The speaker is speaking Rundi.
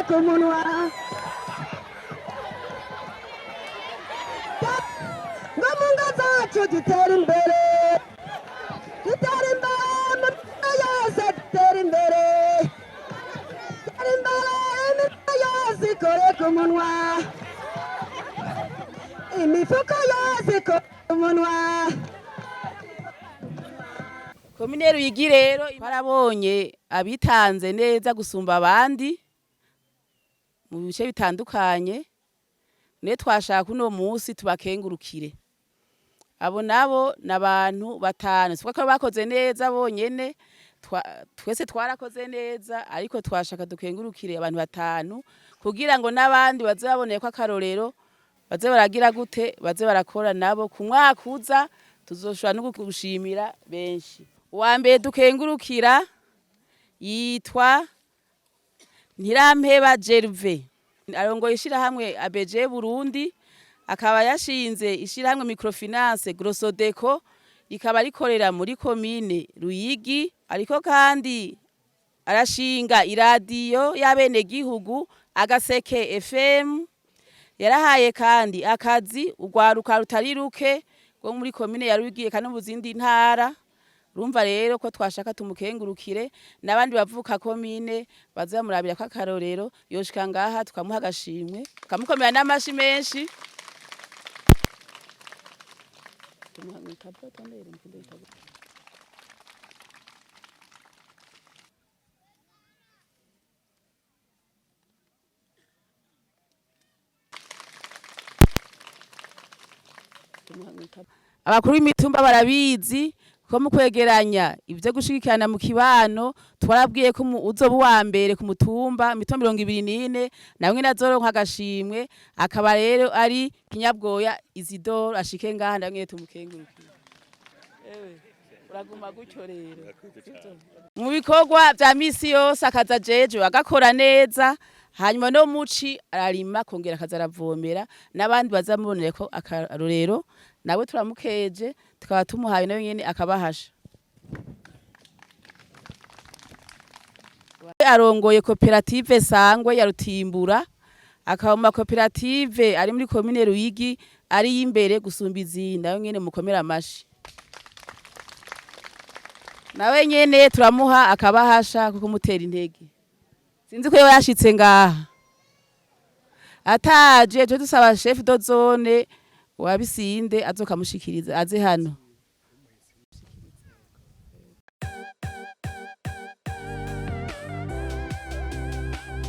ku munwa. Ngo mu ngo zacu dutere imbere, dutere imbere mu mirimo yose, dutere imbere, dutere imbere, imirimo yose ikore ku munwa, imifuko yose ikore ku munwa. Komine Ruyigi rero twarabonye abitanze neza gusumba abandi mu bice bitandukanye. Ne twashaka uno munsi tubakengurukire. Abo nabo ni abantu batanu. Siko ko bakoze neza bonyene, twese twarakoze neza, ariko twashaka dukengurukire abantu batanu kugira ngo n'abandi baze baboneye ko akarorero, baze baragira gute, baze barakora nabo. Ku mwaka uza tuzoshobora no gushimira benshi. Uwa mbere dukengurukira yitwa Ntirampeba Gervais, arongoye ishirahamwe ABG Burundi, akaba yashinze ishirahamwe microfinance Grosodeco, rikaba rikorera muri komine Ruyigi. Ariko kandi arashinga iradiyo y'abenegihugu Agaseke FM. Yarahaye kandi akazi urwaruka rutari ruke rwo muri komine ya Ruyigi eka no mu zindi ntara. Urumva rero ko twashaka tumukengurukire, n'abandi bavuka komine baze bamurabira ko akarorero. Yoshika ngaha tukamuha agashimwe, tukamukomera n'amashi menshi. Abakuru b'imitumba barabizi ko mu kwegeranya ibyo gushigikirana mu kibano twarabwiye ko uzoba uwa mbere ku mutumba, imitumba 24, namwe nazoronka agashimwe. Akaba rero ari Kinyabwoya Isidore. Ashike ngaha namwe tumukengurukire. Ewe, uraguma gutyo rero mu bikorwa vya misi yose, akaza jeje agakora neza. Hanyuma no muci ararima, akongera akaza aravomera, n'abandi bazamubonera ko akarorero. Nawe turamukeje, tukaba tumuhaye nawe nyene akabahasha. Arongoye koperative Sangwe ya Rutimbura, akaba mu makoperative ari muri komine Ruyigi ari y'imbere gusumba izindi. Nawe nyene mukomera amashi, nawe nyene turamuha akabahasha kuko mutera intege. Sinzi ko yoba yashitse ngaha. Ataje, twe dusaba chef de zone wa Bisinde azokamushikiriza, aze hano.